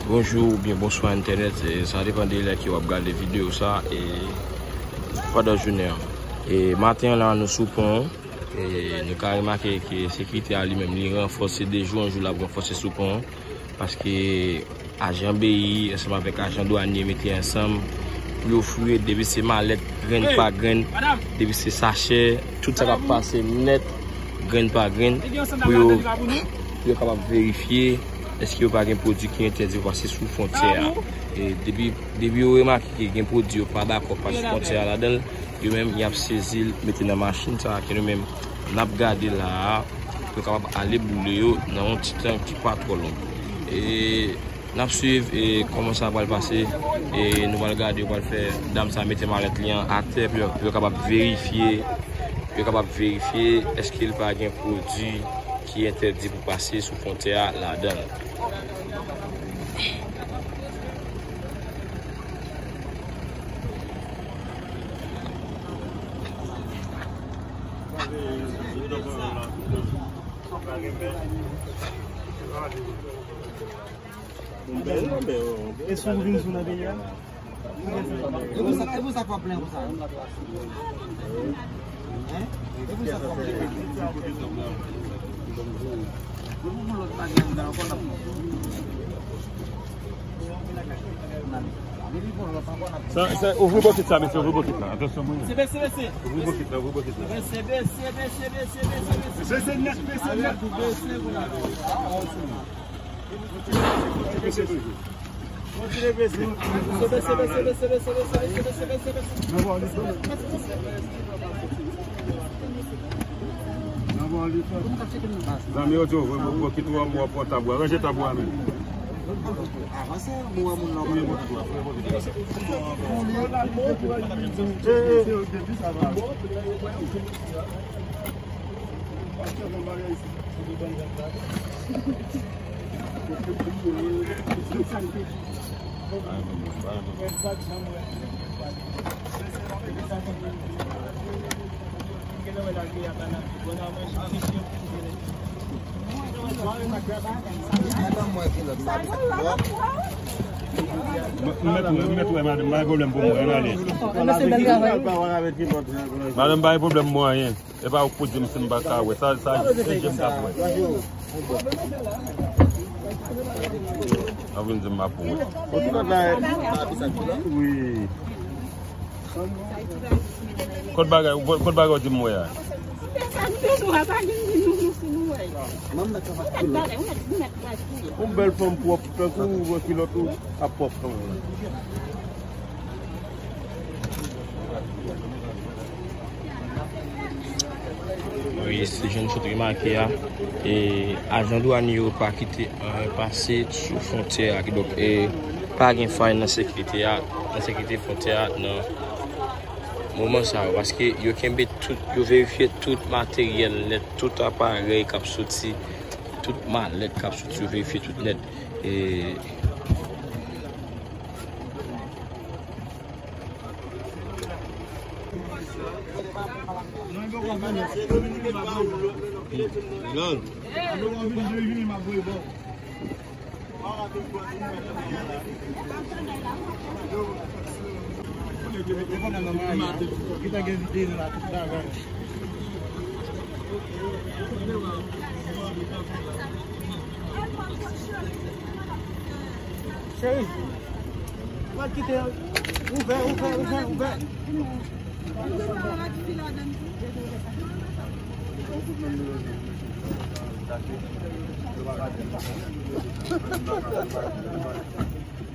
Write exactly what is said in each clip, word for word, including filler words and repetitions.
Bonjou oubyen bonswa entènèt, e, sa depann de lè ke w ap gade videyo sa, e, pandan jounen an. E, maten an la, nou sou pon an, e, nou ka remake ke sekirite a li menm, li ranfòse de jou an jou, l ap ranfòse sou pon an, paske ajan B I ansanm avèk ajan dwanye mete ansanm pou yo fouye depi se malèt, grenn pa grenn, depi se sachè, tout sa k ap pase nèt, grenn pa grenn, pou yo, pou yo kapab verifye èske yo pa gen pwodui ki entèdi pou pase sou fwontyè a. E depi, depi yo remake ke gen pwodui yo pa dakò pase fwontyè a ladan l, yo menm, y ap sezi l, mete nan machin sa a ke nou menm, n ap gade la a, pou yo kapab ale boule yo nan yon ti tan ki pa twò long. E n ap swiv, e, kòman sa pral pase. E nou pral gade, yo pral fè dam sa mete malèt li an atè pou yo, pou yo kapab verifye, pou yo kapab verifye èske l pa gen pwodui ki entèdi pou pase sou fwontyè a ladan l. E si w vin sou nan peyi a? E pou sa, e pou sa k w ap plenn konsa? Hein? E pou sa k w ap plenn? Pou moun lòt bagay anndan ankò, n ap Sa, sa, ouvri bokit sa, mesye, ouvri bokit la. Atansyon, mwen. Bese, bese, bese. Ouvri bokit la, ouvri bokit la. Bese, bese, bese. Bese nèt, bese nèt. Bese toujou. Bese, bese, bese. Zanmi yo di w vre, bokit ou an mò pran tab ou a. Ranje tab ou a menm. Avanse, mwen wè moun nan. M mèt, m mèt wè madanm, pa gen pwoblèm pou mwen, ann ale. Madanm, pa gen pwoblèm mwen anyen. E pa ou k pou di m si m pa ka wè. Sa, sa, se je m k ap wè. Ou vin di m m ap wè. Wi. Kot bagay, kot bagay ou di m wè a? Yon bèl fanm pwòp, tankou ou wè kilòt ou ap pwòp kanmenm. Wi, se jan n sot remake a, e, ajan dwanye yo pa kite anyen pase sou fwontyè a, kidonk, e, pa gen fay nan sekirite a, nan sekirite fwontyè a, nan moman sa yo, paske yo kenbe tout, yo verifye tout materyèl nèt, tout aparèy k ap soti, tout malèt k ap soti, yo verifye tout nèt. E, Cheri, pa kite yo. Ouvè, ouvè, ouvè, ouvè.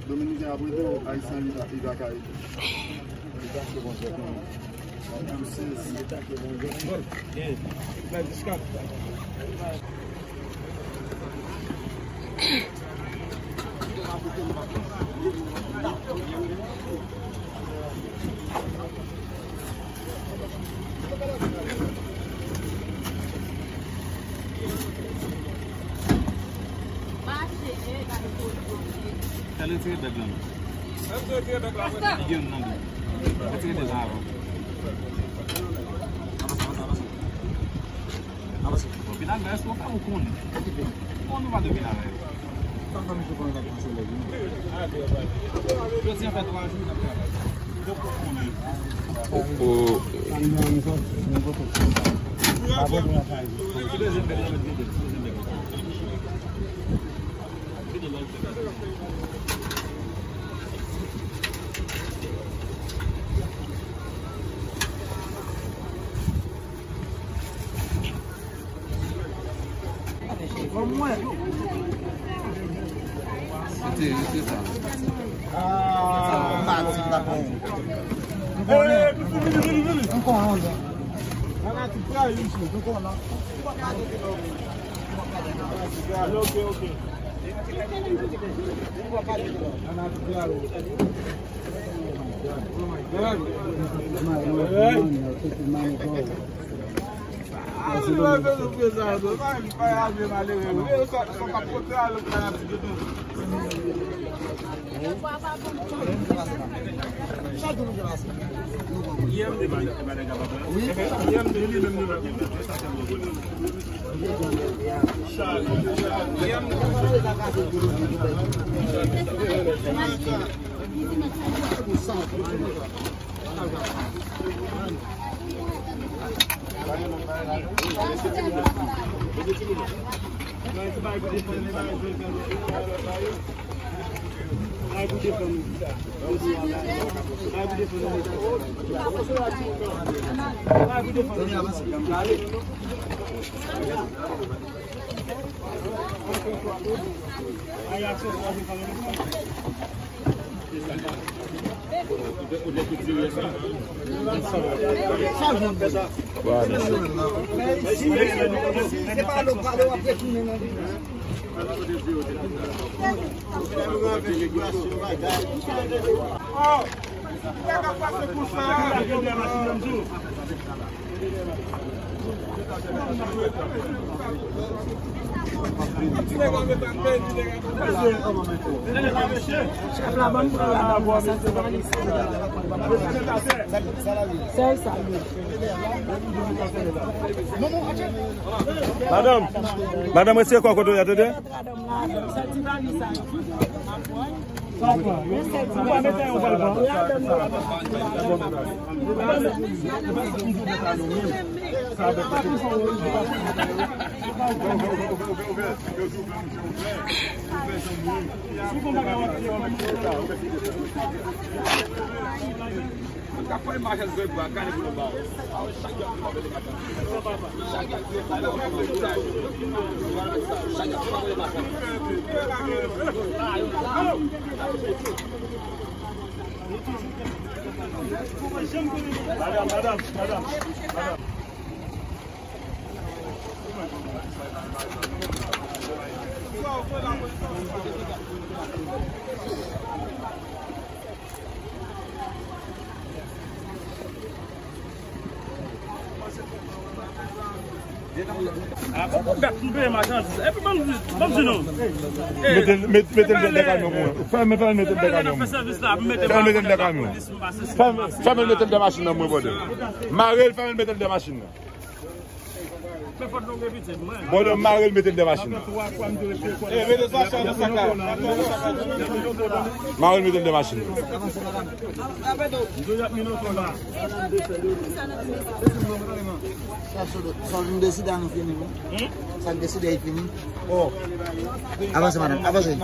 Dominiken ap rete, Ayisyen li pa, li pa ka rete. Li kache kontrè pou nou. Pou sezi. Al retire bèg lan non. Al retire bèg lan. Li gen nan dou. Retire bèg lan avan. Avanse, avanse, avanse. Avanse. Bon, final la, èske w fè ou konnen? Ou konnen ou pa dwe vin avè yo. Oh, oh. Madanm, madanm, retire kò kote w ye a, tande? Madanm, madanm, madanm, madanm. Ah, bon, bon, gad, m peye machandiz. Epi, ban m di, ban m di nou. Mete l, met-, mete l dèyè kamyon pou mwen. Fèmen, fèmen, mete l dèyè kamyon. Fè sèvis la, mete l dèyè kamyon. Fèmen, fèmen, mete l dèyè machin nan, mwen, brother. Mare l, fèmen, mete l dèyè machin nan. Brother, mare l, mete l dèyè machin nan. Mare l, mete l dèyè machin nan. Sa, sa, sa nou deside a nou fini, wi. Sa n deside a fini. Avanse, madanm, avanse. Si w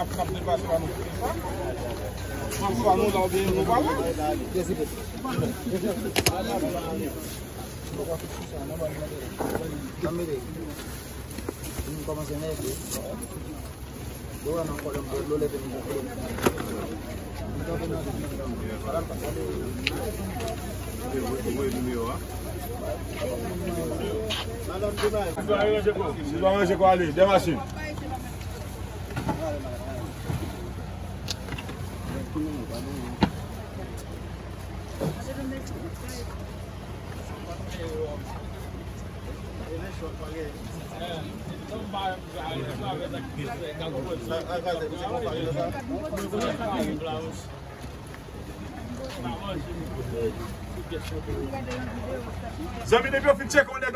pa ranje kò, ale, dèyè machin. Zanmi, depi yo fin tcheke yon nèg la,